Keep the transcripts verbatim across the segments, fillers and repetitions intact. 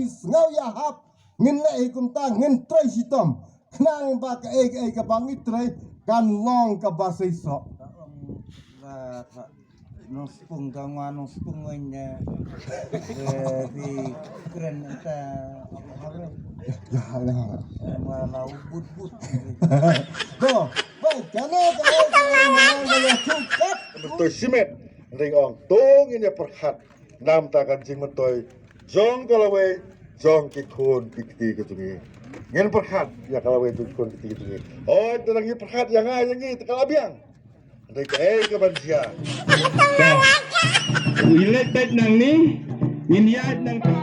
Sngew ïahap, ngin leh hi kumta, ngin trei shitom. Khnang ba kaei kaei kaba ngi trei kan long kaba seisoh. Nongspung ka ngwa nongspung ngwa nya. Di kren ta. Ya, ya. Ngwa la ubut but. Do, ba kana ka ka ka ya chukat. Betul simet. Ring ong tong ini perhat. Namta kan jingmyntoi jong ka lawei jong ki khun ki kti ki jong ngi. Ngin pyrkhat ïa ka lawei jong ki khun ki kti ki jong ngi. Oi, te dang ngi pyrkhat ïa nga ïa ngi te ka la biang. Hynrei kaei ka ban jia. Ka u ïa leit beit nangne, ngin ïaid nangta.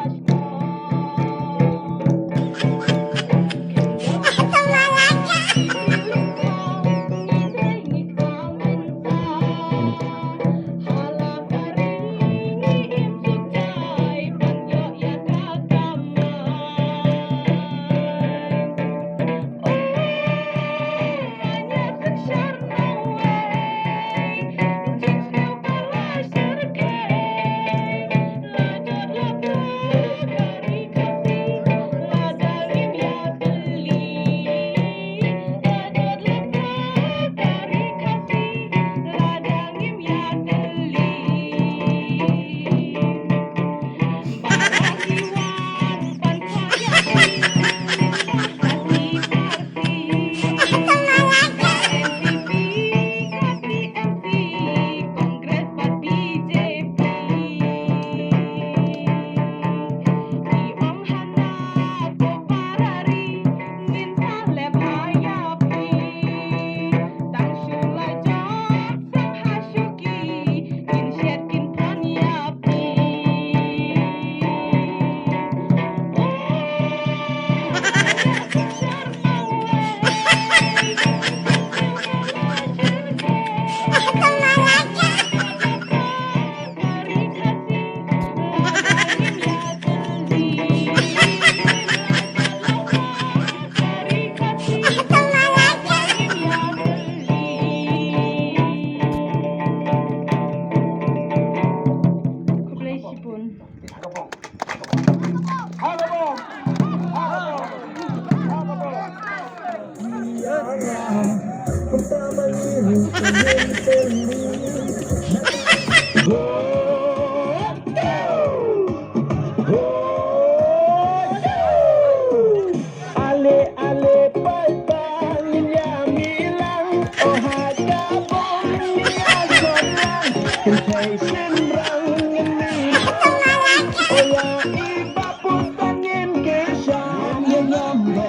Ale ale pai pai ngin ïa milang, oh ha ka bong ngin ïa song lang, kin thei kin rang ngin ïa song lang, oh ïa i ba pun ba ngin ke sha ngin ïa nyam ba,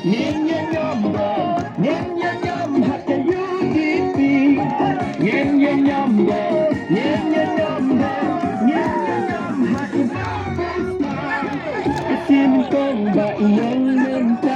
ngin ïa nyam ba, ngin ïa nyam ha ka U D P, ngin ïa nyam ba, ngin ïa nyam ba, ngin ïa nyam ha i ba pun ba, ka sim kong ba i ïong ngin ta.